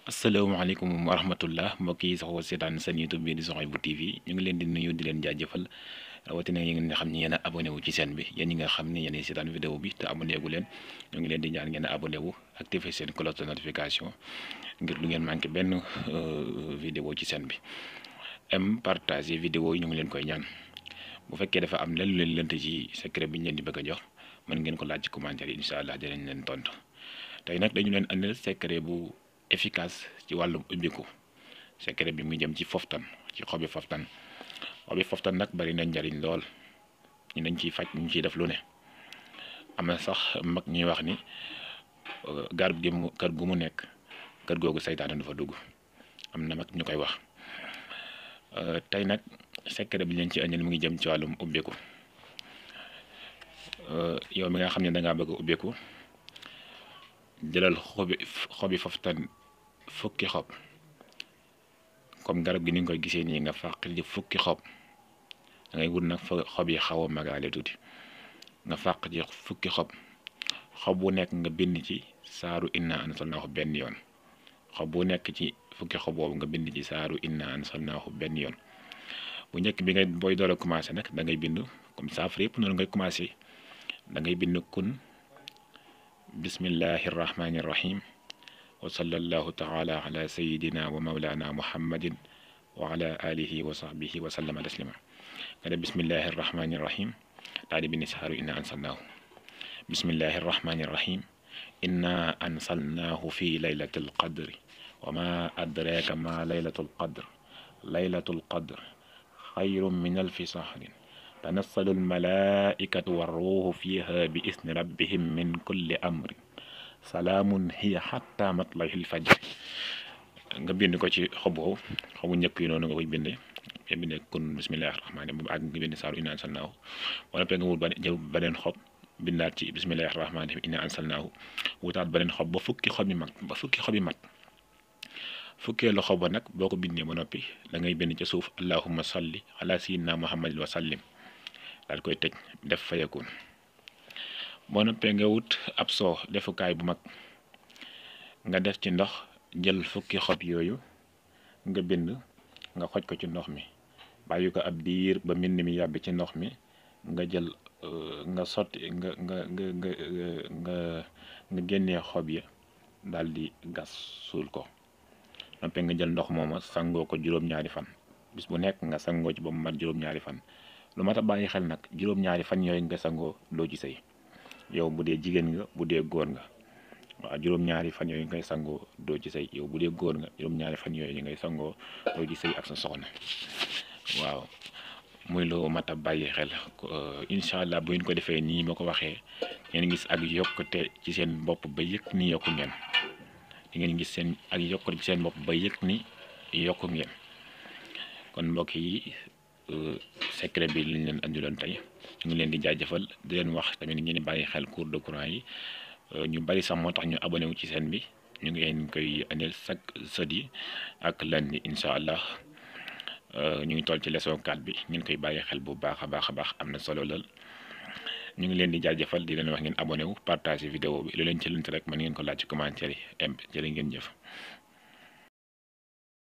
asalaamaaleykum wa rahmatullah mbokk yi saxoo seetaan seen YouTube bi di Souhaïbou TV ñu ngi leen di nuyu di leen jaajëfal rawatina yi ngeen xam ne yéen a abonné wu ci chaîne bi yéen ñi nga xam ne yéen a seetaan vidéo bi te abonné gu leen ñu ngi leen di ñaan ngeen a abonné wu activer seen cloche de notification ngir du ngeen manqué benn vidéo ci chaîne bi partager vidéo yi ñu ngi leen koy ñaan bu fekkee dafa am leen lu leen lënt ci secret bi ñu leen di bëgg a jox mën ngeen ko laaj ci commentaire yi incha allah dinañ leen tontu tey nag dañu leen andil secret bu efficace ci wàllum ubbiku secret bi muy jëm ci foftan ci xobi foftan nag bari na njariñ lool ñu dañ ciy faj ñu ciy def lu ne am na sax mag ñuy wax ni garab gi kër gu mu nekk kër googu saytaane du fa dugg am na mag ñu koy wax tey nag secret bi leen ci andil mu ngi jëm ci wàllum ubbiku yow mi nga xam ne dangaa bëgg a ubbiku jëlal xobi foftan fukki xob comme garab gi ni nga koy gisee nii nga fàq ci fukki xob da ngay wut nag fa xob yi xaw a magaale tuuti nga fàq ci fukki xob bu nekk nga bind ci saaru inna anzalnaahu benn yoon xob bu nekk ci fukki xob boobu nga bind ci saaru inna anzalnaahu benn yoon bu njëkk bi ngay booy door a commencé nag da ngay bind comme saafara yëpp noonu ngay commencé da ngay bind kun bismillahi irrahmani irrahim wa sallallahu taala ala sayidina wa maulana muhammadin wa ala alihi wa sahbihi wa sallama taslima nga def bismillahi irrahmani irrahim daal di bind saaru inna ansalnaahu bismillahi irrahmani irrahim inna ansalnaahu fi laylatil qadri wa ma adraka ma laylatul qadr xayrun min alfi sahrin tanassalu almalaikatu warruuhu fiha bi isni rabbihim min kulli amrin salaamun hiya xatta matla'il fajr nga bind ko ci xobu njëkk yi noonu nga koy bindee nga bindee kun bismillahi rahmaani bu àgg nga bind saaru inna ansalnaahu wala pe nga wut jël beneen xob bindaat ci bismillahi rahmaani inna ansalnaahu wutaat beneen xob ba fukki xob yi mat fukkeelu xob ba nag boo ko bindee ba noppi da ngay bind ca suuf allahumma salli ala sayyidina muhammadin wa sallim daal koy tëj def fayakun boo noppee nga wut ab soo defukaay bu mag nga def ci ndox jël fukki xob yooyu nga bind nga xoj ko ci ndox mi bàyyi ko ab diir ba mbind mi yàbbi ci ndox mi nga jël nga sotti nga génnee xob ya daal di gas suul ko noppee nga jël ndox mooma sangoo ko juróom-ñaari fan bis bu nekk nga sangoo ci ba mu mat juróom-ñaari fan lu mat a bàyyi xel nag juróom-ñaari fan yooyu nga sangoo doo ci sëy yow bu dee jigéen nga bu dee góor nga waaw juróom-ñaari fan yooyu ngay sangoo doo ci sëy yow bu dee góor nga juróom-ñaari fan yooyu ngay sangoo doo ci sëy ak sa soxna waaw muy lu mat a bàyyi xel incha allah bu ngeen ko defee nii ma ko waxee ngeen gis ak yokkute ci seen bopp ba yëg ni yokku ngeen di ngeen gis seen ak yokkute ci seen bopp ba yëg ni yokku ngeen kon mbokk yi secret bi liñ leen andiloon tey ñu ngi leen di jaajëfal di leen wax tamit ngeen di bàyyi xel cours de courant yi ñu bari sax moo tax ñu abonné wu ci seen bi ñu ngi leen koy andil chaque jeudi ak lundi incha allah ñu ngi toll ci leçon 4 bi ngeen koy bàyyi xel bu baax a baax am na solo lool ñu ngi leen di jaajëfal di leen wax ngeen abonné wu partager vidéo bi lu leen ci lënt rek mën ngeen ko laaj ci commentaire yi jërë ngeen jëf.